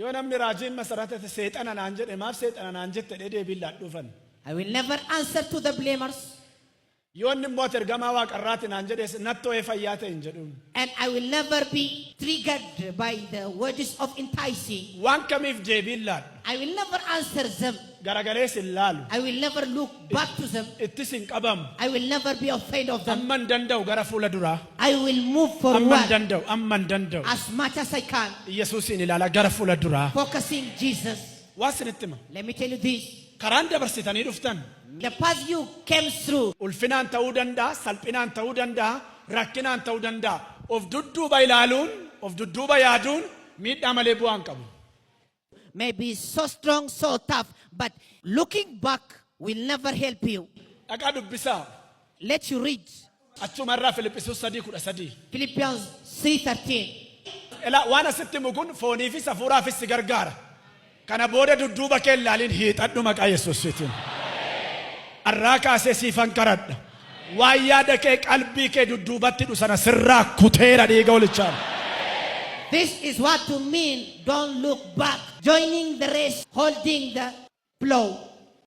Yoo namni raajiin masarata seexana naan jedhe, maaf seexana naan jette jedhee deebiin laadhuufan. I will never answer to the blamers. Yoo inni immoo ati ergamaa waaqarraati naan jedhes nattoo'ee fayyaa ta'e hin jedhuun. And I will never be triggered by the words of enticing. Waan kamiif deebiin laadhu. I will never answer them. Garagalees hin laalu. I will never look back to them. Ittis hin qabamu. I will never be afraid of them. Amman danda'u gara fuula duraa. I will move Amman forward danda'u, amman danda'u. As much as I can, Yesuusin ilaala gara fuula duraa. focusing Jesus. Waa isinitti hima. Let me tell you this. Karaan dabarsitanii dhuftan The path you came through, ulfinaan ta'uu danda'a, salphinaan ta'uu danda'a, rakkinaan ta'uu danda'a. Of dudduuba ilaaluun, of dudduuba yaaduun miidhaa malee bu'aa hin qabu. May be so strong, so tough, but looking back will never help you. Dhaqaa dubbisaa. Let you read Achumarraa Filiphisuus 3:13. Philippians 3:13. Ilaa, waan asitti himu kun fooniifis hafuuraafis si gargaara. Kana booda dudduuba kee ilaaliin, hiixadhu maqaa Yesuusiitiin. Arraa kaasee siifan karadha. Waan yaada kee qalbii kee dudduubatti hidhu sana sirraa kuteera dhiiga hoolichaan. This is what to mean, don't look back. Joining the race, holding the plow.